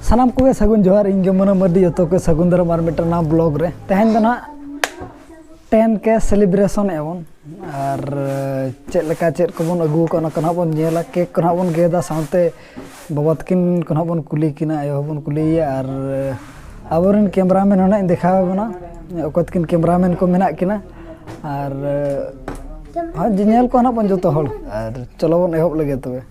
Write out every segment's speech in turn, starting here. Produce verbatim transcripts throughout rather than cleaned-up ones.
ᱥᱟᱱᱟᱢ ᱠᱚᱜᱮ ᱥᱟᱹᱜᱩᱱ ᱡᱚᱦᱟᱨ, ᱤᱧ ᱜᱮ ᱢᱟᱹᱱᱟ ᱢᱟᱹᱨᱰᱤ, ᱡᱚᱛᱚ ᱠᱚ ᱥᱟᱹᱜᱩᱱ ᱫᱟᱨᱟᱢ ᱟᱨ ᱢᱤᱫᱴᱟᱝ ᱱᱟᱣᱟ ᱵᱞᱚᱜ ᱨᱮ᱾ ᱛᱮᱦᱮᱧ ᱫᱚ ᱱᱟᱦᱟᱜ ᱴᱮᱱ ᱠᱮ ᱥᱮᱞᱤᱵᱨᱮᱥᱚᱱ ᱮᱫᱼᱟ ᱵᱚᱱ, ᱟᱨ ᱪᱮᱫ ᱞᱮᱠᱟ ᱪᱮᱫ ᱠᱚᱵᱚᱱ ᱟᱹᱜᱩ ᱟᱠᱟᱫ, ᱚᱱᱟ ᱠᱚ ᱱᱟᱦᱟᱜ ᱵᱚᱱ ᱧᱮᱞᱟ, ᱠᱮᱠ ᱠᱚ ᱱᱟᱦᱟᱜ ᱵᱚᱱ ᱜᱮᱫᱟ, ᱥᱟᱶᱛᱮ ᱵᱟᱵᱟ ᱛᱟᱹᱠᱤᱱ ᱠᱚ ᱱᱟᱦᱟᱜ ᱵᱚᱱ ᱠᱩᱞᱤ ᱠᱤᱱᱟ, ᱟᱭᱳ ᱦᱚᱸ ᱵᱚᱱ ᱠᱩᱞᱤᱭᱮᱭᱟ, ᱟᱨ ᱟᱵᱚᱨᱮᱱ ᱠᱮᱢᱨᱟᱢᱮᱱ ᱦᱚᱸ ᱱᱟᱦᱟᱜ ᱤᱧ ᱫᱮᱠᱷᱟᱣ ᱟᱵᱚᱱᱟ, ᱚᱠᱚᱭ ᱛᱟᱹᱠᱤᱱ ᱠᱮᱢᱨᱟᱢᱮᱱ ᱠᱚ ᱢᱮᱱᱟᱜ ᱠᱤᱱᱟ, ᱟᱨ ᱦᱚᱸ ᱧᱮᱧᱮᱞ ᱠᱚ ᱱᱟᱦᱟᱜ ᱵᱚᱱ ᱡᱚᱛᱚ ᱦᱚᱲ, ᱟᱨ ᱪᱚᱞᱚ ᱵᱚᱱ ᱮᱦᱚᱵ ᱞᱮᱜᱮ ᱛᱚᱵᱮ᱾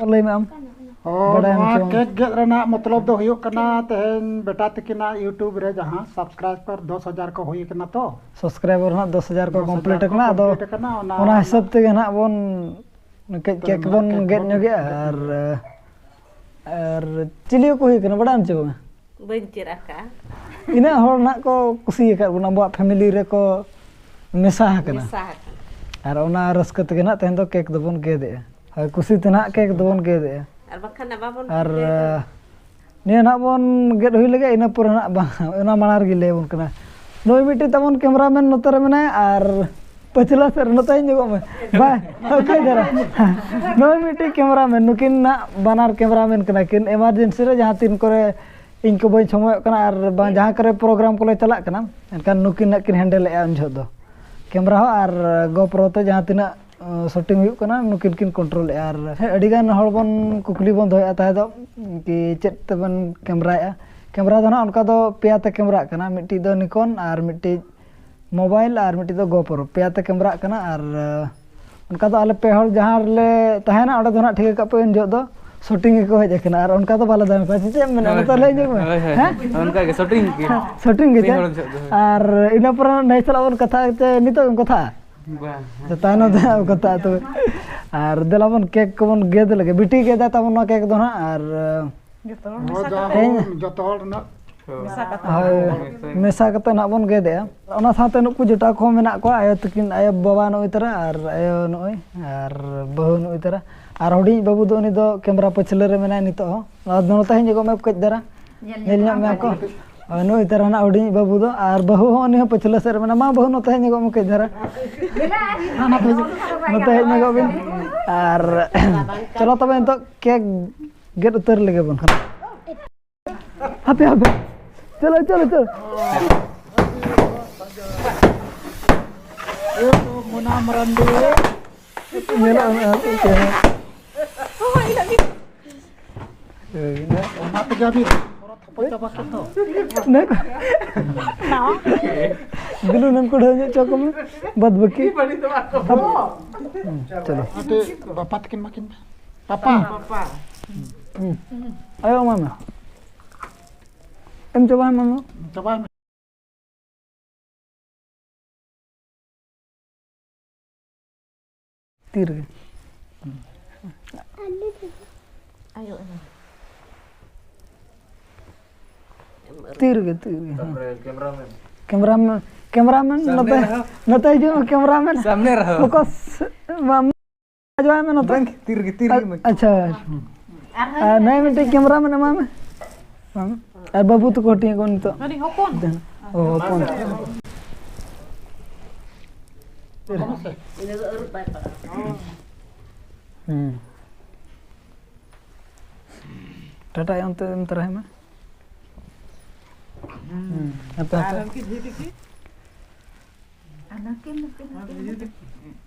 ᱞᱟᱹᱭ ᱢᱮ ᱟᱢ᱾ ᱚ, ᱵᱟᱰᱟᱭᱟᱢ ᱱᱚᱣᱟ ᱪᱚᱝ? ᱠᱮᱠ ᱜᱮᱫ ᱨᱮᱱᱟᱜ ᱢᱚᱛᱞᱚᱵ ᱫᱚ ᱦᱩᱭᱩᱜ ᱠᱟᱱᱟ, ᱛᱮᱦᱮᱧ ᱵᱮᱴᱟ ᱛᱟᱹᱠᱤᱱᱟᱜ YouTube ᱨᱮ ᱡᱟᱦᱟᱸ ᱥᱟᱵᱥᱠᱨᱟᱭᱵᱟᱨ ᱫᱚᱥ ᱦᱟᱡᱟᱨ ᱠᱚ ᱦᱩᱭ ᱠᱟᱱᱟ ᱛᱚ᱾ ᱥᱟᱵᱥᱠᱨᱟᱭᱵᱟᱨ ᱱᱟᱦᱟᱜ ᱫᱚᱥ ᱦᱟᱡᱟᱨ ᱠᱚ ᱫᱚᱥ ᱦᱟᱡᱟᱨ ᱠᱚᱢᱯᱞᱤᱴ ᱠᱚ ᱟᱠᱟᱱᱟ, ᱟᱫᱚ ᱠᱚᱢᱯᱞᱤᱴ ᱟᱠᱟᱱᱟ, ᱚᱱᱟ ᱚᱱᱟ ᱨᱮᱱᱟᱜ ᱦᱤᱥᱟᱹᱵ ᱛᱮᱜᱮ ᱱᱟᱦᱟᱜ ᱵᱚᱱ ᱠᱮᱠ, ᱛᱚᱵᱮ ᱠᱮᱠ ᱱᱟᱦᱟᱜ ᱵᱚᱱ ᱠᱮᱠ ᱜᱮᱫ ᱵᱚᱱ ᱧᱚᱜᱮᱜᱼᱟ᱾ ᱜᱮᱫᱟ᱾ ᱟᱨ, ᱟᱨ ᱪᱤᱞᱤ ᱠᱚ ᱦᱩᱭ ᱠᱟᱱᱟ, ᱵᱟᱰᱟᱭᱟᱢ ᱪᱮ ᱵᱟᱝᱟ? ᱵᱟᱹᱧ ᱪᱮᱫ ᱟᱠᱟᱫᱼᱟ᱾ ᱤᱱᱟᱹᱜ ᱦᱚᱲ ᱱᱟᱦᱟᱜ ᱠᱚ ᱠᱩᱥᱤ ᱟᱠᱟᱫ ᱵᱚᱱᱟ, ᱟᱵᱚᱣᱟᱜ ᱯᱷᱮᱢᱤᱞᱤ ᱨᱮᱠᱚ ᱢᱮᱥᱟ ᱟᱠᱟᱱᱟ᱾ ᱢᱮᱥᱟ ᱟᱠᱟᱱᱟ᱾ ᱟᱨ ᱚᱱᱟ ᱨᱟᱹᱥᱠᱟᱹ ᱛᱮᱜᱮ ᱱᱟᱦᱟᱜ ᱛᱮᱦᱮᱧ ᱫᱚ ᱠᱮᱠ ᱫᱚᱵᱚᱱ ᱜᱮᱫᱮᱜᱼᱟ᱾ ᱦᱳᱭ, ᱠᱩᱥᱤ ᱛᱮ ᱱᱟᱦᱟᱜ ᱠᱮᱠ ᱫᱚᱵᱚᱱ ᱜᱮᱫᱮᱜᱼᱟ᱾ ᱟᱨ ᱵᱟᱠᱷᱟᱱ ᱱᱟᱜ ᱵᱟᱵᱚᱱ ᱟᱨ, ᱜᱮᱫᱟ᱾ ᱱᱤᱭᱟᱹ ᱱᱟᱦᱟᱜ ᱵᱚᱱ ᱜᱮᱫ ᱦᱩᱭ ᱞᱮᱜᱮ, ᱤᱱᱟᱹ ᱯᱚᱨᱮ ᱱᱟᱦᱟᱜ ᱵᱟᱝ, ᱚᱱᱟ ᱢᱟᱲᱟᱝ ᱨᱮᱜᱮ ᱞᱟᱹᱭ ᱟᱵᱚᱱ ᱠᱟᱱᱟ᱾ ᱱᱩᱭ ᱢᱤᱫᱴᱤᱡ ᱛᱟᱵᱚᱱ ᱠᱮᱢᱨᱟᱢᱮᱱ ᱱᱚᱛᱮ ᱨᱮ ᱢᱮᱱᱟᱭᱟ, ᱟᱨ ᱯᱟᱹᱪᱷᱞᱟ ᱥᱮᱫ ᱨᱮ ᱱᱚᱛᱮ ᱦᱮᱡ ᱧᱚᱜᱚᱜ ᱢᱮ᱾ ᱵᱟᱭ, ᱚᱠᱚᱭ ᱫᱷᱟᱨᱟ? ᱱᱩᱭ ᱢᱤᱫᱴᱤᱡ ᱠᱮᱢᱨᱟᱢᱮᱱ, ᱱᱩᱠᱤᱱ ᱱᱟᱦᱟᱜ ᱵᱟᱱᱟᱨ ᱠᱮᱢᱨᱟᱢᱮᱱ ᱠᱟᱱᱟ ᱠᱤᱱ᱾ ᱮᱢᱟᱨᱡᱮᱱᱥᱤ ᱨᱮ ᱡᱟᱦᱟᱸ ᱛᱤᱱ ᱠᱚᱨᱮ ᱤᱧ ᱠᱚ ᱵᱟᱹᱧ ᱥᱚᱢᱚᱭᱚᱜ ᱠᱟᱱᱟ ᱟᱨ ᱵᱟᱝ ᱡᱟᱦᱟᱸ ᱠᱚᱨᱮ ᱯᱨᱳᱜᱨᱟᱢ ᱠᱚᱞᱮ ᱪᱟᱞᱟᱜ ᱠᱟᱱᱟ, ᱮᱱᱠᱷᱟᱱ ᱱᱩᱠᱤᱱ ᱱᱟᱜ ᱠᱤᱱ ᱦᱮᱱᱰᱮᱞᱮᱜᱼᱟ ᱩᱱ ᱡᱚᱦᱚᱜ ᱫᱚ᱾ ᱠᱮᱢᱨᱟ ᱦᱚᱸ ᱟᱨ GoPro ᱛᱮ ᱡᱟᱦᱟᱸ ᱛᱤᱱᱟᱹᱜ, ᱟᱸ, ᱥᱩᱴᱤᱝ ᱦᱩᱭᱩᱜ ᱠᱟᱱᱟ, ᱱᱩᱠᱤᱱ ᱠᱤᱱ ᱠᱚᱱᱴᱨᱳᱞᱮᱜᱼᱟ᱾ ᱟᱨ ᱦᱮᱸ, ᱟᱹᱰᱤᱜᱟᱱ ᱦᱚᱲ ᱵᱚᱱ ᱠᱩᱠᱞᱤ ᱵᱚᱱ ᱫᱚᱦᱚᱭᱮᱫᱼᱟ ᱛᱟᱦᱮᱸ ᱫᱚ, ᱠᱤ ᱪᱮᱫ ᱛᱮᱵᱚᱱ ᱠᱮᱢᱨᱟᱭᱮᱫᱼᱟ? ᱠᱮᱢᱨᱟ ᱫᱚ ᱱᱟᱦᱟᱜ ᱚᱱᱠᱟ ᱫᱚ ᱯᱮᱭᱟ ᱛᱮ ᱠᱮᱢᱨᱟᱜ ᱠᱟᱱᱟ, ᱢᱤᱫᱴᱤᱡ ᱫᱚ Nikon ᱟᱨ ᱢᱤᱫᱴᱤᱡ ᱢᱳᱵᱟᱭᱤᱞ ᱟᱨ ᱢᱤᱫᱴᱤᱡ ᱫᱚ ᱜᱳᱯᱨᱳ, ᱯᱮᱭᱟ ᱛᱮ ᱠᱮᱢᱨᱟᱜ ᱠᱟᱱᱟ᱾ ᱟᱨ ᱚᱱᱠᱟ ᱫᱚ ᱟᱞᱮ ᱯᱮ ᱦᱚᱲ ᱡᱟᱦᱟᱸ ᱨᱮᱞᱮ ᱛᱟᱦᱮᱱᱟ, ᱚᱸᱰᱮ ᱫᱚ ᱱᱟᱦᱟᱜ ᱴᱷᱤᱠᱟᱹ ᱠᱟᱜ ᱯᱮ, ᱩᱱ ᱡᱚᱦᱚᱜ ᱫᱚ ᱥᱩᱴᱤᱝ ᱜᱮᱠᱚ ᱦᱮᱡ ᱟᱠᱟᱱᱟ᱾ ᱟᱨ ᱚᱱᱠᱟ ᱫᱚ ᱵᱟᱞᱮ ᱫᱟᱲᱮ ᱠᱚᱣᱟ, ᱪᱮᱫ ᱮᱢ ᱢᱮᱱᱟ? ᱦᱳᱭ, ᱚᱱᱟ ᱛᱟᱦᱞᱮ ᱤᱧ ᱦᱳᱭ, ᱦᱳᱭ, ᱦᱮᱸ? ᱚᱱᱠᱟ ᱜᱮ ᱥᱩᱴᱤᱝ ᱜᱮ᱾ ᱥᱩᱴᱤᱝ ᱜᱮ ᱪᱮ? ᱦᱚᱲ ᱡᱚᱦᱚᱜ ᱫᱚ᱾ ᱟᱨ ᱤᱱᱟᱹ ᱯᱚᱨᱮ ᱱᱟᱹᱭ ᱥᱟᱞᱟᱜ ᱵᱚᱱ ᱠᱟᱛᱷᱟ ᱪᱮ, ᱱᱤᱛᱚᱜ ᱮᱢ ᱠᱟᱛᱷᱟᱜᱼᱟ? ᱵᱟᱝ᱾ ᱛᱟᱭᱱᱚᱢ ᱛᱮ ᱦᱟᱸᱜ ᱠᱟᱛᱷᱟ ᱛᱚᱵᱮ᱾ ᱟᱨ ᱫᱮᱞᱟ ᱵᱚᱱ ᱠᱮᱠ ᱠᱚᱵᱚᱱ ᱜᱮᱫ ᱞᱮᱜᱮ᱾ ᱵᱤᱴᱤ ᱜᱮᱫᱟ ᱛᱟᱵᱚᱱ ᱱᱚᱣᱟ ᱠᱮᱠ ᱫᱚ ᱦᱟᱸᱜ᱾ ᱟᱨ ᱡᱚᱛᱚ ᱦᱚᱲ ᱦᱳᱭ, ᱢᱮᱥᱟ ᱫᱚ ᱠᱟᱛᱮ᱾ ᱛᱮᱦᱮᱧ ᱡᱚᱛᱚ ᱦᱚᱲ ᱨᱮᱱᱟᱜ ᱢᱮᱥᱟ ᱠᱟᱛᱮ᱾ ᱦᱳᱭ, ᱢᱮᱥᱟ ᱠᱟᱛᱮ ᱱᱟᱜ ᱵᱚᱱ ᱜᱮᱫᱮᱜᱼᱟ᱾ ᱚᱱᱟ ᱥᱟᱶᱛᱮ ᱱᱩᱠᱩ ᱡᱚᱴᱟᱣ ᱠᱚᱦᱚᱸ ᱢᱮᱱᱟᱜ ᱠᱚᱣᱟ, ᱟᱭᱳ ᱛᱟᱹᱠᱤᱱ, ᱟᱭᱳ ᱵᱟᱵᱟ ᱱᱚᱜᱼᱚᱭ ᱛᱟᱨᱟ, ᱟᱨ ᱟᱭᱳ ᱱᱚᱜᱼᱚᱭ, ᱟᱨ ᱵᱟᱹᱦᱩ ᱱᱚᱜᱼᱚᱭ ᱛᱟᱨᱟ, ᱟᱨ ᱦᱩᱰᱤᱧ ᱵᱟᱹᱵᱩ ᱫᱚ ᱩᱱᱤ ᱫᱚ ᱠᱮᱢᱨᱟ ᱯᱟᱹᱪᱷᱞᱟᱹ ᱨᱮ ᱢᱮᱱᱟᱭ ᱱᱤᱛᱚᱜ ᱦᱚᱸ᱾ ᱟᱫᱚ ᱱᱚᱛᱮ ᱦᱮᱡ ᱧᱚᱜᱚᱜ ᱢᱮ ᱠᱟᱹᱡ ᱫᱷᱟᱨᱟ, ᱧᱮᱞ ᱧᱮᱞ ᱧᱚᱜ ᱧᱚᱜ ᱢᱮᱭᱟ ᱠᱚ᱾ ᱠᱚ᱾ ᱦᱳᱭ, ᱱᱩᱭ ᱛᱟᱨᱟ ᱱᱟᱜ ᱦᱩᱰᱤᱧ ᱵᱟᱹᱵᱩ ᱫᱚ, ᱟᱨ ᱵᱟᱹᱦᱩ ᱦᱚᱸ ᱩᱱᱤ ᱦᱚᱸ ᱯᱟᱹᱪᱷᱞᱟᱹ ᱥᱮᱫ ᱨᱮ ᱢᱮᱱᱟᱭᱟ᱾ ᱢᱟ ᱵᱟᱹᱦᱩ, ᱱᱚᱛᱮ ᱦᱮᱡ ᱧᱚᱜᱚᱜ ᱢᱮ ᱠᱟᱹᱡ ᱫᱷᱟᱨᱟ, ᱱᱚᱛᱮ ᱦᱮᱡ ᱧᱚᱜᱚᱜ ᱵᱤᱱ᱾ ᱟᱨ ᱪᱚᱞᱚ ᱛᱚᱵᱮ ᱱᱤᱛᱚᱜ ᱠᱮᱠ ᱜᱮᱫ ᱩᱛᱟᱹᱨ ᱞᱮᱜᱮ ᱵᱚᱱ ᱠᱷᱟᱱ᱾ ᱦᱟᱯᱮ, ᱦᱟᱯᱮ᱾ ᱪᱚᱞᱚ, ᱪᱚᱞᱚ, ᱪᱚᱞᱚ᱾ ᱧᱮᱞᱚᱜ ᱢᱮ, ᱦᱟᱯᱮ, ᱪᱮᱦᱨᱟ᱾ ᱦᱳᱭ, ᱤᱱᱟᱹᱜ ᱜᱮ᱾ ᱦᱳᱭ, ᱤᱱᱟᱹᱜ᱾ ᱚᱱᱟ ᱛᱮᱜᱮ ᱟᱹᱰᱤ ᱦᱚᱨᱚ ᱛᱷᱟᱯᱟ ᱪᱟᱵᱟ ᱠᱮᱫ ᱫᱚ᱾ ᱱᱟᱣᱟ᱾ ᱫᱩᱞᱩ ᱱᱩᱠᱩ ᱰᱷᱮᱨ ᱧᱚᱜ ᱪᱚ ᱠᱚ ᱢᱮ᱾ ᱵᱟᱫ ᱵᱟᱹᱠᱤ᱾ ᱦᱩᱸ, ᱪᱚᱞᱚ᱾ ᱦᱟᱯᱮ, ᱵᱟᱯᱟ ᱛᱟᱹᱠᱤᱱ ᱢᱟᱠᱤᱱ ᱯᱟᱯᱟ᱾ ᱦᱩᱸ᱾ ᱟᱭᱳ, ᱮᱢᱟᱭ ᱢᱮ᱾ ᱮᱢ ᱪᱟᱵᱟᱭ ᱢᱮ, ᱢᱟ᱾ ᱪᱟᱵᱟᱭ ᱢᱮ᱾ ᱛᱤ ᱨᱮᱜᱮ᱾ ᱟᱭᱳ, ᱮᱢᱟᱭ ᱢᱮ᱾ ᱛᱤ ᱨᱮᱜᱮ, ᱛᱤ ᱨᱮᱜᱮ, ᱦᱮᱸ᱾ ᱛᱟᱨᱯᱚᱨᱮ ᱠᱮᱢᱨᱟᱢᱮᱱ᱾ ᱠᱮᱢᱨᱟᱢᱮᱱ, ᱠᱮᱢᱨᱟᱢᱮᱱ, ᱥᱟᱢᱱᱮ ᱱᱚᱛᱮ, ᱨᱮᱦᱚ᱾ ᱱᱚᱛᱮ ᱦᱤᱡᱩᱜ ᱢᱮ, ᱠᱮᱢᱨᱟᱢᱮᱱ᱾ ᱥᱟᱢᱱᱮ ᱨᱮᱦᱚ᱾ ᱯᱷᱳᱠᱟᱥ, ᱢᱟ, ᱟᱡᱚᱢᱟᱭ ᱢᱮ ᱱᱚᱛᱮ᱾ ᱵᱟᱝ, ᱛᱤ ᱨᱮᱜᱮ, ᱛᱤ ᱨᱮᱜᱮ ᱢᱟᱹᱭ᱾ ᱟᱪᱪᱷᱟ᱾ ᱟᱨ ᱱᱟᱭ ᱢᱤᱫᱴᱮᱡ ᱠᱮᱢᱨᱟᱢᱮᱱ ᱮᱢᱟᱭ ᱢᱮ᱾ ᱮᱢᱟᱭ ᱢᱮ᱾ ᱟᱨ ᱵᱟᱹᱵᱩ ᱛᱟᱠᱚ ᱦᱟᱹᱴᱤᱧ ᱟᱠᱚ ᱱᱤᱛᱚᱜ᱾ ᱩᱱᱤ ᱦᱚᱯᱚᱱ᱾ ᱚ, ᱦᱚᱯᱚᱱ᱾ ᱦᱩᱸ᱾ ᱴᱟᱴᱟ ᱚᱱᱛᱮ ᱮᱢ ᱛᱟᱨᱟᱭ ᱢᱮ᱾ ᱦᱩᱸ᱾ ᱦᱟᱯᱮ, ᱦᱟᱯᱮ᱾ ᱟᱨ ᱩᱱᱠᱤᱱ ᱡᱷᱤ ᱛᱟᱹᱠᱤᱱ?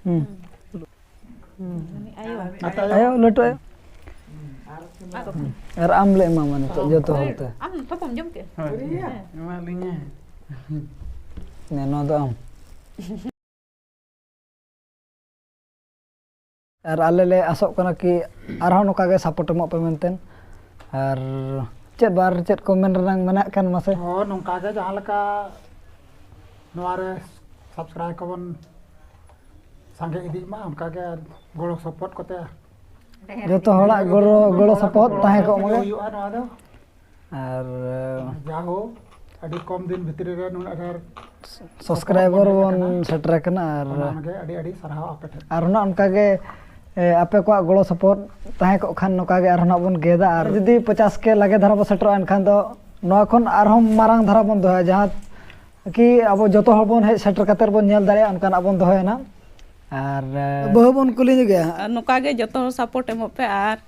ᱦᱩᱸ᱾ ᱩᱱᱤ ᱟᱭᱳ᱾ ᱟᱭᱳ, ᱞᱟᱹᱴᱩ ᱟᱭᱳ᱾ ᱟᱨ ᱟᱢ ᱞᱮ ᱮᱢᱟᱢᱟ ᱱᱤᱛᱚᱜ ᱡᱚᱛᱚ ᱦᱚᱲ ᱛᱮ᱾ ᱟᱢ ᱛᱷᱚᱯᱚᱢ ᱡᱚᱢ ᱠᱮᱫ? ᱦᱳᱭ, ᱮᱢᱟᱞᱤᱧᱟᱭ᱾ ᱱᱚᱣᱟ ᱫᱚ ᱟᱢ᱾ ᱟᱨ ᱟᱞᱮ ᱞᱮ ᱟᱥᱚᱜ ᱠᱟᱱᱟ ᱠᱤ ᱟᱨᱦᱚᱸ ᱱᱚᱝᱠᱟ ᱜᱮ ᱥᱟᱯᱳᱨᱴ ᱮᱢᱚᱜ ᱯᱮ ᱢᱮᱱᱛᱮ᱾ ᱟᱨ ᱪᱮᱫ ᱵᱟᱨ ᱪᱮᱫ ᱠᱚ ᱢᱮᱱ ᱨᱮᱱᱟᱜ ᱢᱮᱱᱟᱜ ᱠᱷᱟᱱ ᱢᱟᱥᱮ? ᱦᱚᱸ, ᱱᱚᱝᱠᱟ ᱜᱮ ᱡᱟᱦᱟᱸ ᱞᱮᱠᱟ ᱱᱚᱣᱟ ᱨᱮ ᱥᱟᱵᱥᱠᱨᱟᱭᱤᱵ ᱠᱚᱵᱚᱱ ᱥᱟᱸᱜᱮ ᱤᱫᱤᱜ ᱢᱟ, ᱚᱱᱠᱟ ᱜᱮ ᱜᱚᱲᱚ ᱥᱚᱯᱚᱦᱚᱫ ᱠᱚᱛᱮ ᱡᱚᱛᱚ ᱦᱚᱲᱟᱜ ᱜᱚᱲᱚ ᱜᱚᱲᱚ ᱥᱚᱯᱚᱦᱚᱫ ᱛᱟᱦᱮᱸ ᱠᱚᱜ ᱢᱟ᱾ ᱦᱩᱭᱩᱜᱼᱟ ᱱᱚᱣᱟ ᱫᱚ᱾ ᱟᱨ ᱡᱟᱦᱳ, ᱟᱹᱰᱤ ᱠᱚᱢ ᱫᱤᱱ ᱵᱷᱤᱛᱨᱤ ᱨᱮ ᱱᱩᱱᱟᱹᱜ ᱰᱷᱮᱨ ᱥᱟᱵᱥᱠᱨᱟᱭᱵᱟᱨ ᱵᱚᱱ ᱥᱮᱴᱮᱨ ᱟᱠᱟᱱᱟ᱾ ᱟᱨ ᱚᱱᱟ ᱜᱮ ᱟᱹᱰᱤ ᱟᱹᱰᱤ ᱥᱟᱨᱦᱟᱣ ᱟᱯᱮ ᱴᱷᱮᱱ᱾ ᱟᱨ ᱚᱱᱟ ᱚᱱᱠᱟ ᱜᱮ, ᱮ, ᱟᱯᱮ ᱠᱚᱣᱟᱜ ᱜᱚᱲᱚ ᱥᱚᱯᱚᱦᱚᱫ ᱛᱟᱦᱮᱸ ᱠᱚᱜ ᱠᱷᱟᱱ ᱱᱚᱝᱠᱟ ᱜᱮ ᱟᱨᱦᱚᱸ ᱱᱟᱜ ᱵᱚᱱ ᱜᱮᱫᱟ᱾ ᱟᱨ ᱡᱩᱫᱤ ᱯᱚᱪᱟᱥ ᱠᱮ ᱞᱟᱜᱮ ᱫᱷᱟᱨᱟ ᱵᱚᱱ ᱥᱮᱴᱮᱨᱚᱜᱼᱟ, ᱮᱱᱠᱷᱟᱱ ᱫᱚ ᱱᱚᱣᱟ ᱠᱷᱚᱱ ᱟᱨᱦᱚᱸ ᱢᱟᱨᱟᱝ ᱫᱷᱟᱨᱟ ᱵᱚᱱ ᱫᱚᱦᱚᱭᱟ, ᱡᱟᱦᱟᱸ ᱠᱤ ᱟᱵᱚ ᱡᱚᱛᱚ ᱦᱚᱲ ᱵᱚᱱ ᱦᱮᱡ ᱥᱮᱴᱮᱨ ᱠᱟᱛᱮ ᱵᱚᱱ ᱧᱮᱞ ᱫᱟᱲᱮᱭᱟᱜᱼᱟ, ᱚᱱᱠᱟᱱᱟᱜ ᱵᱚᱱ ᱫᱚᱦᱚᱭᱟ ᱱᱟᱜ᱾ ᱟᱨ, ᱮ, ᱵᱟᱹᱦᱩ ᱵᱚᱱ ᱠᱩᱞᱤ ᱧᱚᱜᱮᱭᱟ ᱦᱟᱸᱜ᱾ ᱟᱨ ᱱᱚᱝᱠᱟ ᱜᱮ ᱡᱚᱛᱚ ᱦᱚᱲ ᱥᱟᱯᱳᱨᱴ ᱮᱢᱚᱜ ᱯᱮ᱾ ᱟᱨ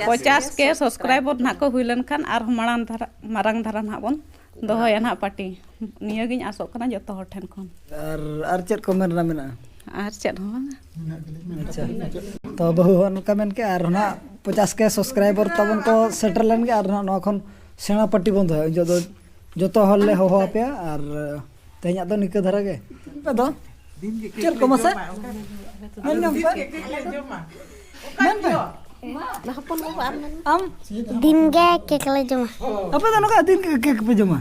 ᱯᱚᱪᱟᱥ ᱠᱮ ᱥᱟᱵᱥᱠᱨᱟᱭᱵᱟᱨ ᱱᱟᱦᱟᱜ ᱠᱚ ᱦᱩᱭ ᱞᱮᱱᱠᱷᱟᱱ ᱟᱨᱦᱚᱸ ᱢᱟᱲᱟᱝ ᱫᱷᱟᱨᱟ, ᱢᱟᱨᱟᱝ ᱫᱷᱟᱨᱟ ᱱᱟᱦᱟᱜ ᱵᱚᱱ ᱫᱚᱦᱚᱭᱟ ᱱᱟᱦᱟᱜ ᱯᱟᱨᱴᱤ᱾ ᱱᱤᱭᱟᱹᱜᱤᱧ ᱟᱥᱚᱜ ᱠᱟᱱᱟ ᱡᱚᱛᱚ ᱦᱚᱲ ᱴᱷᱮᱱ ᱠᱷᱚᱱ᱾ ᱟᱨ, ᱟᱨ ᱪᱮᱫ ᱠᱚ ᱢᱮᱱ ᱨᱮᱱᱟᱜ ᱢᱮᱱᱟᱜᱼᱟ? ᱟᱨ ᱪᱮᱫ ᱦᱚᱸ ᱵᱟᱝᱟ᱾ ᱟᱪᱪᱷᱟ, ᱛᱚ ᱵᱟᱹᱦᱩ ᱦᱚᱸ ᱱᱚᱝᱠᱟ ᱢᱮᱱ ᱠᱮᱜᱼᱟ, ᱟᱨ ᱱᱟᱦᱟᱜ ᱯᱚᱪᱟᱥ ᱠᱮ ᱥᱟᱵᱥᱠᱨᱟᱭᱵᱟᱨ ᱛᱟᱵᱚᱱ ᱠᱚ ᱥᱮᱴᱮᱨ ᱞᱮᱱ ᱜᱮ, ᱟᱨ ᱱᱟᱦᱟᱜ ᱱᱚᱣᱟ ᱠᱷᱚᱱ ᱥᱮᱬᱟ ᱯᱟᱨᱴᱤ ᱵᱚᱱ ᱫᱚᱦᱚᱭᱟ᱾ ᱩᱱ ᱡᱚᱦᱚᱜ ᱫᱚ ᱡᱚᱛᱚ ᱦᱚᱲ ᱞᱮ ᱦᱚᱦᱚ ᱟᱯᱮᱭᱟ᱾ ᱟᱨ ᱛᱮᱦᱮᱧᱟᱜ ᱫᱚ ᱱᱤᱝᱠᱟᱹ ᱫᱷᱟᱨᱟ ᱜᱮ᱾ ᱟᱯᱮ ᱫᱚ ᱪᱮᱫ ᱠᱚ ᱢᱟᱥᱮ? ᱢᱮᱱ ᱧᱚᱝ ᱯᱮ᱾ ᱢᱮᱱ ᱯᱮ᱾ ᱦᱚᱯᱚᱱ ᱵᱟᱹᱵᱩ ᱟᱢ ᱢᱮᱱ ᱢᱮ᱾ ᱟᱢ? ᱫᱤᱱ ᱜᱮ ᱠᱮᱠ ᱞᱮ ᱡᱚᱢᱟ᱾ ᱟᱯᱮ ᱫᱚ ᱱᱚᱝᱠᱟ ᱫᱤᱱ ᱜᱮ ᱠᱮᱠ ᱯᱮ ᱡᱚᱢᱟ?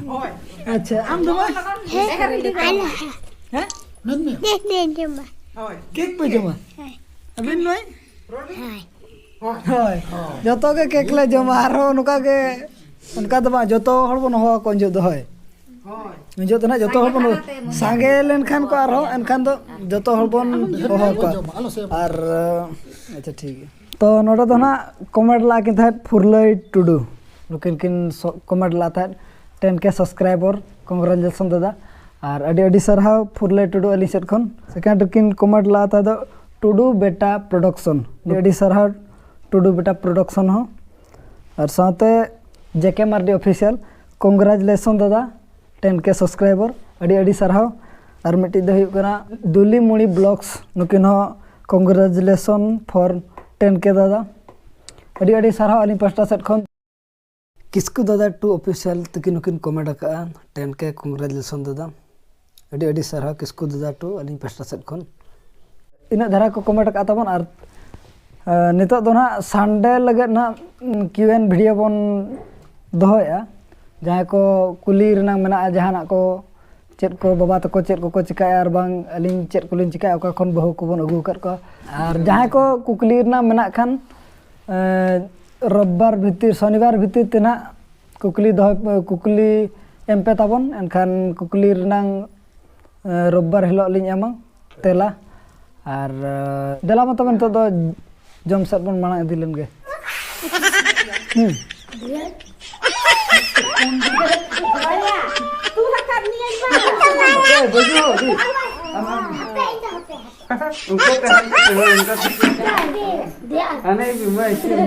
ᱟᱪᱪᱷᱟ, ᱟᱢ ᱫᱚ ᱢᱟ? ᱦᱮᱸ? ᱦᱮᱸ? ᱫᱤᱱ ᱜᱮ ᱡᱚᱢᱟ᱾ ᱠᱮᱠ ᱯᱮ ᱡᱚᱢᱟ? ᱦᱳᱭ᱾ ᱟᱹᱵᱤᱱ ᱱᱩᱭ? ᱦᱳᱭ᱾ ᱦᱳᱭ, ᱡᱚᱛᱚ ᱜᱮ ᱠᱮᱠ ᱞᱮ ᱡᱚᱢᱟ᱾ ᱟᱨᱦᱚᱸ ᱱᱚᱝᱠᱟ ᱜᱮ, ᱚᱱᱠᱟ ᱫᱚ ᱵᱟᱝ, ᱡᱚᱛᱚ ᱦᱚᱲ ᱵᱚᱱ ᱦᱚᱦᱚ ᱟᱠᱚᱣᱟ ᱩᱱ ᱡᱚᱦᱚᱜ ᱫᱚ᱾ ᱦᱳᱭ, ᱩᱱ ᱡᱚᱦᱚᱜ ᱫᱚ ᱱᱟᱦᱟᱜ ᱡᱚᱛᱚ ᱦᱚᱲ ᱵᱚᱱ ᱥᱟᱸᱜᱮ ᱞᱮᱱᱠᱷᱟᱱ ᱠᱚ ᱟᱨᱦᱚᱸ, ᱮᱱᱠᱷᱟᱱ ᱫᱚ ᱡᱚᱛᱚ ᱦᱚᱲ ᱵᱚᱱ ᱦᱚᱦᱚ ᱟᱠᱚᱣᱟ᱾ ᱟᱨ, ᱟᱪᱪᱷᱟ, ᱴᱷᱤᱠ ᱜᱮᱭᱟ᱾ ᱛᱚ ᱱᱚᱰᱮ ᱫᱚ ᱱᱟᱦᱟᱜ ᱠᱚᱢᱮᱱᱴ ᱞᱟᱜᱼᱟ ᱠᱤᱱ ᱛᱟᱦᱮᱸᱫ ᱯᱷᱩᱨᱞᱟᱹᱭ ᱴᱩᱰᱩ, ᱱᱩᱠᱤᱱ ᱠᱤᱱ ᱥᱚ-, ᱠᱚᱢᱮᱱᱴ ᱞᱟᱜᱼᱟ ᱛᱟᱦᱮᱸᱫ ᱴᱮᱱ ᱠᱮ ᱥᱟᱵᱥᱠᱨᱟᱭᱵᱟᱨ, ᱠᱚᱝᱜᱨᱮᱪᱩᱞᱮᱥᱚᱱ ᱫᱟᱫᱟ᱾ ᱟᱨ ᱟᱹᱰᱤ ᱟᱹᱰᱤ ᱥᱟᱨᱦᱟᱣ ᱯᱷᱩᱨᱞᱟᱹᱭ ᱴᱩᱰᱩ ᱟᱹᱞᱤᱧ ᱥᱮᱫ ᱠᱷᱚᱱ᱾ ᱥᱮᱠᱮᱱᱰ ᱨᱮᱠᱤᱱ ᱠᱚᱢᱮᱱᱴ ᱞᱟᱜᱼᱟ ᱛᱟᱦᱮᱸᱫ ᱫᱚ ᱴᱩᱰᱩ ᱵᱮᱴᱟ ᱯᱨᱚᱰᱟᱠᱥᱚᱱ, ᱟᱹᱰᱤ ᱟᱹᱰᱤ ᱥᱟᱨᱦᱟᱣ ᱴᱩᱰᱩ ᱵᱮᱴᱟ ᱯᱨᱚᱰᱟᱠᱥᱚᱱ ᱦᱚᱸ᱾ ᱟᱨ ᱥᱟᱶᱛᱮ ᱡᱮ ᱠᱮ ᱢᱟᱨᱰᱤ ᱚᱯᱷᱤᱥᱤᱭᱟᱞ, ᱠᱚᱝᱜᱨᱮᱪᱩᱞᱮᱥᱚᱱ ᱫᱟᱫᱟ, ᱴᱮᱱ ᱠᱮ ᱥᱟᱵᱥᱠᱨᱟᱭᱵᱟᱨ, ᱟᱹᱰᱤ ᱟᱹᱰᱤ ᱥᱟᱨᱦᱟᱣ᱾ ᱟᱨ ᱢᱤᱫᱴᱤᱡ ᱫᱚ ᱦᱩᱭᱩᱜ ᱠᱟᱱᱟ ᱫᱩᱞᱤ ᱢᱩᱲᱤ ᱵᱞᱚᱜᱥ, ᱱᱩᱠᱤᱱ ᱦᱚᱸ ᱠᱚᱝᱜᱨᱮᱪᱩᱞᱮᱥᱚᱱ ᱯᱷᱚᱨ ᱴᱮᱱ ᱠᱮ ᱫᱟᱫᱟ, ᱟᱹᱰᱤ ᱟᱹᱰᱤ ᱥᱟᱨᱦᱟᱣ ᱟᱹᱞᱤᱧ ᱯᱟᱥᱴᱟ ᱥᱮᱫ ᱠᱷᱚᱱ᱾ ᱠᱤᱥᱠᱩ ᱫᱟᱫᱟ ᱴᱩ ᱚᱯᱷᱤᱥᱤᱭᱟᱞ ᱛᱟᱹᱠᱤᱱ ᱦᱚᱸᱠᱤᱱ ᱠᱚᱢᱮᱱᱴ ᱟᱠᱟᱫᱼᱟ, ᱴᱮᱱ ᱠᱮ ᱠᱚᱝᱜᱨᱮᱪᱩᱞᱮᱥᱚᱱ ᱫᱟᱫᱟ᱾ ᱟᱹᱰᱤ ᱟᱹᱰᱤ ᱥᱟᱨᱦᱟᱣ ᱠᱤᱥᱠᱩ ᱫᱟᱫᱟ ᱴᱩ ᱟᱹᱞᱤᱧ ᱯᱟᱥᱴᱟ ᱥᱮᱫ ᱠᱷᱚᱱ᱾ ᱤᱱᱟᱹᱜ ᱫᱷᱟᱨᱟ ᱠᱚ ᱠᱚᱢᱮᱱᱴ ᱟᱠᱟᱫ ᱛᱟᱵᱚᱱ᱾ ᱟᱨ ᱱᱤᱛᱚᱜ ᱫᱚ ᱱᱟᱦᱟᱜ ᱥᱟᱱᱰᱮ ᱞᱟᱹᱜᱤᱫ ᱱᱟᱦᱟᱜ ᱠᱤᱭᱩ ᱮᱱ ᱵᱷᱤᱰᱤᱭᱳ ᱵᱚᱱ ᱫᱚᱦᱚᱭᱮᱫᱼᱟ᱾ ᱡᱟᱦᱟᱸᱭ ᱠᱚ ᱠᱩᱞᱤ ᱨᱮᱱᱟᱜ ᱢᱮᱱᱟᱜᱼᱟ, ᱡᱟᱦᱟᱱᱟᱜ ᱠᱚ, ᱪᱮᱫ ᱠᱚ ᱵᱟᱵᱟ ᱛᱟᱠᱚ ᱪᱮᱫ ᱠᱚᱠᱚ ᱪᱤᱠᱟᱹᱭᱟ ᱟᱨ ᱵᱟᱝ ᱟᱹᱞᱤᱧ ᱪᱮᱫ ᱠᱚᱞᱤᱧ ᱪᱤᱠᱟᱹᱭᱟ, ᱚᱠᱟ ᱠᱷᱚᱱ ᱵᱟᱹᱦᱩ ᱠᱚᱵᱚᱱ ᱟᱹᱜᱩ ᱟᱠᱟᱫ ᱠᱚᱣᱟ, ᱟᱨ ᱡᱟᱦᱟᱸᱭ ᱠᱚ ᱠᱩᱠᱞᱤ ᱨᱮᱱᱟᱜ ᱢᱮᱱᱟᱜ ᱠᱷᱟᱱ, ᱮᱸ, ᱨᱳᱵᱵᱟᱨ ᱵᱷᱤᱛᱤᱨ, ᱥᱚᱱᱤᱵᱟᱨ ᱵᱷᱤᱛᱤᱨ ᱛᱮ ᱱᱟᱦᱟᱜ ᱠᱩᱠᱞᱤ ᱫᱚᱦᱚᱭ, ᱠᱩᱠᱞᱤ ᱮᱢ ᱯᱮ ᱛᱟᱵᱚᱱ, ᱮᱱᱠᱷᱟᱱ ᱠᱩᱠᱞᱤ ᱨᱮᱱᱟᱝ, ᱮᱸ, ᱨᱳᱵᱵᱟᱨ ᱦᱤᱞᱳᱜ ᱞᱤᱧ ᱮᱢᱟ ᱛᱮᱞᱟ᱾ ᱟᱨ, ᱮᱸ, ᱫᱮᱞᱟ ᱢᱟ ᱛᱚᱵᱮ ᱱᱤᱛᱚᱜ ᱫᱚ ᱡᱚᱢ ᱥᱮᱫ ᱵᱚᱱ ᱢᱟᱲᱟᱝ ᱤᱫᱤ ᱞᱮᱱ ᱜᱮ᱾ ᱦᱩᱸ᱾ ᱩᱱᱠᱩ ᱛᱟᱦᱮᱱ ᱠᱟᱛᱮ ᱦᱚᱸ ᱩᱱᱠᱩ ᱦᱟᱱᱮ ᱵᱤᱢᱟ ᱤᱥᱤᱱ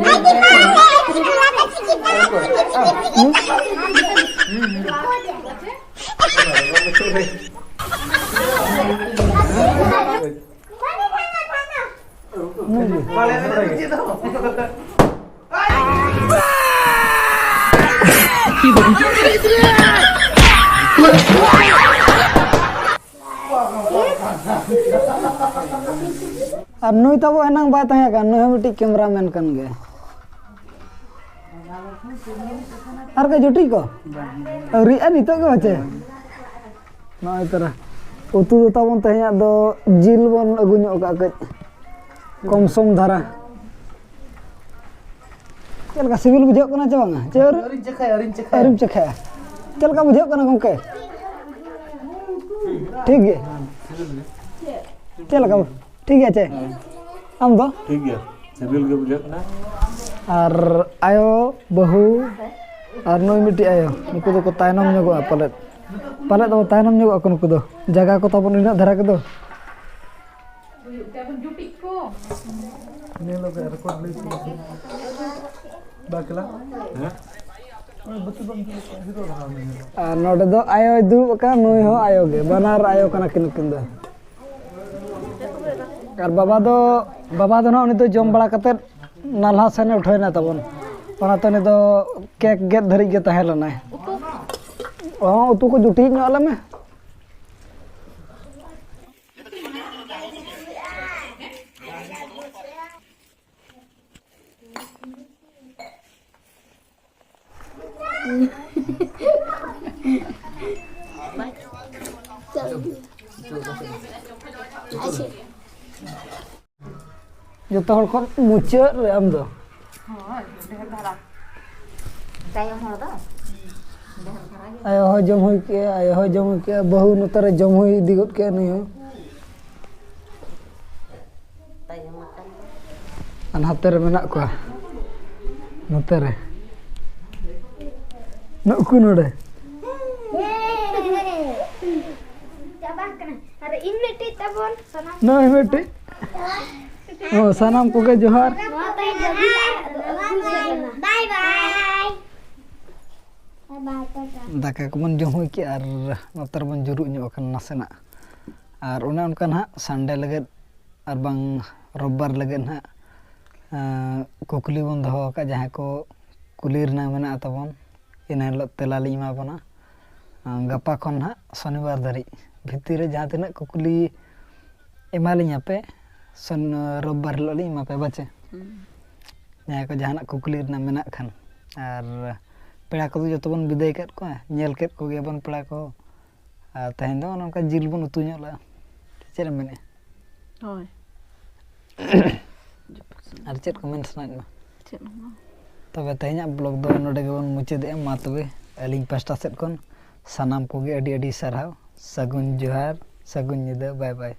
ᱟᱨ ᱱᱩᱭ ᱛᱟᱵᱚ ᱮᱱᱟᱝ ᱵᱟᱭ ᱛᱟᱦᱮᱸ ᱠᱟᱱ, ᱱᱩᱭ ᱦᱚᱸ ᱢᱤᱫᱴᱤᱡ ᱠᱮᱢᱨᱟ ᱢᱮᱱ ᱠᱟᱱ ᱜᱮ᱾ ᱟᱨ ᱠᱚ ᱡᱩᱴᱤᱡ ᱠᱚ? ᱟᱹᱣᱨᱤᱜᱼᱟ ᱱᱤᱛᱚᱜ ᱜᱮ ᱵᱟᱪᱮ? ᱱᱚᱜᱼᱚᱭ ᱛᱚᱨᱟ᱾ ᱩᱛᱩ ᱫᱚ ᱛᱟᱵᱚᱱ ᱛᱮᱦᱮᱧᱟᱜ ᱫᱚ ᱡᱤᱞ ᱵᱚᱱ ᱟᱹᱜᱩ ᱧᱚᱜ ᱠᱟᱜᱼᱟ ᱠᱟᱹᱡ᱾ ᱠᱚᱢ ᱥᱚᱢ ᱫᱷᱟᱨᱟ᱾ ᱪᱮᱫ ᱞᱮᱠᱟ ᱥᱤᱵᱤᱞ ᱵᱩᱡᱷᱟᱹᱜ ᱠᱟᱱᱟ ᱪᱮ ᱵᱟᱝᱟ? ᱪᱮ ᱟᱹᱣᱨᱤ? ᱟᱹᱣᱨᱤᱧ ᱪᱟᱠᱷᱟᱭᱟ, ᱟᱹᱣᱨᱤᱧ ᱪᱟᱠᱷᱟᱭᱟ᱾ ᱟᱹᱣᱨᱤᱢ ᱪᱟᱠᱷᱟᱭᱟ? ᱪᱮᱫ ᱞᱮᱠᱟ ᱵᱩᱡᱷᱟᱹᱜ ᱠᱟᱱᱟ ᱜᱚᱢᱠᱮ? ᱴᱷᱤᱠ ᱜᱮ? ᱪᱮᱫ ᱞᱮᱠᱟ? ᱴᱷᱤᱠ ᱜᱮᱭᱟ ᱪᱮ? ᱦᱮᱸ᱾ ᱟᱢ ᱫᱚ? ᱴᱷᱤᱠ ᱜᱮᱭᱟ, ᱥᱤᱵᱤᱞ ᱜᱮ ᱵᱩᱡᱷᱟᱹᱜ ᱠᱟᱱᱟ᱾ ᱟᱨ ᱟᱭᱳ, ᱵᱟᱹᱦᱩ, ᱟᱨ ᱱᱩᱭ ᱢᱤᱫᱴᱤᱡ ᱟᱭᱳ, ᱱᱩᱠᱩ ᱫᱚᱠᱚ ᱛᱟᱭᱱᱚᱢ ᱧᱚᱜᱚᱜᱼᱟ ᱯᱟᱞᱮᱫ᱾ ᱯᱟᱞᱮᱫ ᱫᱚ ᱛᱟᱭᱱᱚᱢ ᱧᱚᱜᱚᱜᱼᱟ ᱠᱚ ᱱᱩᱠᱩ ᱫᱚ᱾ ᱡᱟᱭᱜᱟ ᱠᱚ ᱛᱟᱵᱚᱱ ᱤᱱᱟᱹᱜ ᱫᱷᱟᱨᱟ ᱜᱮᱫᱚ᱾ ᱦᱩᱭᱩᱜ ᱛᱮ ᱟᱵᱚᱱ ᱡᱩᱴᱤᱡ ᱠᱚ᱾ ᱱᱤᱭᱟᱹ ᱞᱟᱹᱜᱤᱫ ᱨᱮᱠᱚᱨᱰ ᱞᱟᱹᱜᱤᱫ ᱵᱟᱠᱞᱟ᱾ ᱦᱮᱸ? ᱟᱨ ᱱᱚᱰᱮ ᱫᱚ ᱟᱭᱳᱭ ᱫᱩᱲᱩᱵ ᱟᱠᱟᱱ, ᱱᱩᱭ ᱦᱚᱸ ᱟᱭᱳ ᱜᱮ, ᱵᱟᱱᱟᱨ ᱟᱭᱳ ᱠᱟᱱᱟ ᱠᱤᱱ ᱱᱩᱠᱤᱱ ᱫᱚ᱾ ᱟᱨ ᱵᱟᱵᱟ ᱫᱚ, ᱵᱟᱵᱟ ᱫᱚ ᱱᱟᱦᱟᱜ ᱩᱱᱤ ᱫᱚ ᱡᱚᱢ ᱵᱟᱲᱟ ᱠᱟᱛᱮᱫ ᱱᱟᱞᱦᱟ ᱥᱮᱱᱮ ᱩᱴᱷᱟᱹᱣ ᱮᱱᱟ ᱛᱟᱵᱚᱱ᱾ ᱚᱱᱟᱛᱮ ᱩᱱᱤ ᱫᱚ ᱠᱮᱠ ᱜᱮᱫ ᱫᱷᱟᱹᱨᱤᱡ ᱜᱮ ᱛᱟᱦᱮᱸ ᱞᱮᱱᱟᱭ᱾ ᱦᱚᱸ, ᱩᱛᱩ ᱠᱚ ᱡᱩᱴᱤᱡ ᱧᱚᱜ ᱟᱞᱮ ᱢᱮ᱾ ᱡᱚᱛᱚ ᱦᱚᱲ ᱠᱷᱚᱱ ᱢᱩᱪᱟᱹᱫ ᱨᱮ ᱟᱢ ᱫᱚ᱾ ᱛᱟᱭᱚᱢ ᱦᱚᱲ ᱫᱚ᱾ ᱟᱭᱳ ᱦᱚᱸ ᱡᱚᱢ ᱦᱩᱭ ᱠᱮᱜᱼᱟ, ᱟᱭᱳ ᱦᱚᱸ ᱡᱚᱢ ᱦᱩᱭ ᱠᱮᱜᱼᱟ, ᱵᱟᱹᱦᱩ ᱱᱚᱛᱮ ᱨᱮ ᱡᱚᱢ ᱦᱩᱭ ᱤᱫᱤ ᱜᱚᱫ ᱠᱮᱜᱼᱟ ᱱᱩᱭ ᱦᱚᱸ᱾ ᱟᱨ ᱱᱚᱛᱮ ᱨᱮ ᱢᱮᱱᱟᱜ ᱠᱚᱣᱟ, ᱱᱚᱛᱮ ᱨᱮ᱾ ᱱᱩᱠᱩ ᱱᱚᱰᱮ᱾ ᱪᱟᱵᱟᱜ ᱠᱟᱱᱟ᱾ ᱟᱨ ᱤᱧ ᱢᱤᱫᱴᱤᱡ ᱛᱟᱵᱚᱱ, ᱥᱟᱱᱟᱢ ᱱᱚᱜᱼᱚᱭ ᱢᱤᱫᱴᱤᱡ᱾ ᱚ, ᱥᱟᱱᱟᱢ ᱠᱚᱜᱮ ᱡᱚᱦᱟᱨ᱾ ᱱᱚᱣᱟ ᱛᱟᱭᱚᱢ ᱫᱚ ᱵᱟᱭ ᱵᱟᱭ᱾ ᱫᱟᱠᱟ ᱠᱚᱵᱚᱱ ᱡᱚᱢ ᱦᱩᱭ ᱠᱮᱜᱼᱟ ᱟᱨ ᱱᱚᱛᱮ ᱨᱮᱵᱚᱱ ᱡᱩᱨᱩᱜ ᱧᱚᱜ ᱟᱠᱟᱱᱟ ᱱᱟᱥᱮᱱᱟᱜ᱾ ᱟᱨ ᱚᱱᱮ ᱚᱱᱠᱟ ᱱᱟᱦᱟᱜ ᱥᱟᱱᱰᱮ ᱞᱟᱹᱜᱤᱫ ᱟᱨ ᱵᱟᱝ ᱨᱳᱵᱵᱟᱨ ᱞᱟᱹᱜᱤᱫ ᱱᱟᱦᱟᱜ, ᱟᱸ, ᱠᱩᱠᱞᱤ ᱵᱚᱱ ᱫᱚᱦᱚ ᱟᱠᱟᱫ, ᱡᱟᱦᱟᱸ ᱠᱚ ᱠᱩᱞᱤ ᱨᱮᱱᱟᱜ ᱢᱮᱱᱟᱜ ᱛᱟᱵᱚᱱ, ᱤᱱᱟᱹ ᱦᱤᱞᱳᱜ ᱛᱮᱞᱟ ᱞᱤᱧ ᱮᱢᱟ ᱵᱚᱱᱟ᱾ ᱟᱸ, ᱜᱟᱯᱟ ᱠᱷᱚᱱ ᱱᱟᱦᱟᱜ ᱥᱚᱱᱤᱵᱟᱨ ᱫᱷᱟᱹᱨᱤᱡ ᱵᱷᱤᱛᱤᱨ ᱨᱮ ᱡᱟᱦᱟᱸ ᱛᱤᱱᱟᱹᱜ ᱠᱩᱠᱞᱤ ᱮᱢᱟᱞᱤᱧᱟ ᱯᱮ, ᱥᱚᱱ-, ᱨᱳᱵᱵᱟᱨ ᱦᱤᱞᱳᱜ ᱞᱤᱧ ᱮᱢᱟ ᱯᱮᱭᱟ, ᱵᱟᱪᱮ? ᱦᱩᱸ᱾ ᱡᱟᱦᱟᱸᱭ ᱠᱚ ᱡᱟᱦᱟᱱᱟᱜ ᱠᱩᱠᱞᱤ ᱨᱮᱱᱟᱜ ᱢᱮᱱᱟᱜ ᱠᱷᱟᱱ᱾ ᱟᱨ ᱯᱮᱲᱟ ᱠᱚᱫᱚ ᱡᱚᱛᱚ ᱵᱚᱱ ᱵᱤᱫᱟᱹᱭ ᱠᱮᱫ ᱠᱚᱣᱟ, ᱧᱮᱞ ᱠᱮᱫ ᱠᱚᱜᱮᱭᱟ ᱵᱚᱱ ᱯᱮᱲᱟ ᱠᱚ᱾ ᱟᱨ ᱛᱮᱦᱮᱧ ᱫᱚ ᱚᱱᱮ ᱚᱱᱠᱟ ᱡᱤᱞ ᱵᱚᱱ ᱩᱛᱩ ᱧᱚᱜ ᱞᱮᱜᱼᱟ᱾ ᱪᱮᱫ ᱮᱢ ᱢᱮᱱᱮᱫᱼᱟ? ᱦᱳᱭ᱾ ᱟᱨ ᱪᱮᱫ ᱠᱚ ᱢᱮᱱ ᱥᱟᱱᱟᱭᱮᱫ ᱢᱮ? ᱪᱮᱫ ᱦᱚᱸ ᱵᱟᱝ᱾ ᱛᱚᱵᱮ ᱛᱮᱦᱮᱧᱟᱜ vlog ᱫᱚ ᱱᱚᱰᱮ ᱜᱮᱵᱚᱱ ᱢᱩᱪᱟᱹᱫᱮᱜᱼᱟ᱾ ᱢᱟ ᱛᱚᱵᱮ ᱟᱹᱞᱤᱧ ᱯᱟᱥᱴᱟ ᱥᱮᱫ ᱠᱷᱚᱱ ᱥᱟᱱᱟᱢ ᱠᱚᱜᱮ ᱟᱹᱰᱤ ᱟᱹᱰᱤ ᱥᱟᱨᱦᱟᱣ᱾ ᱥᱟᱹᱜᱩᱱ ᱡᱚᱦᱟᱨ, ᱥᱟᱹᱜᱩᱱ ᱧᱤᱫᱟᱹ, bye bye᱾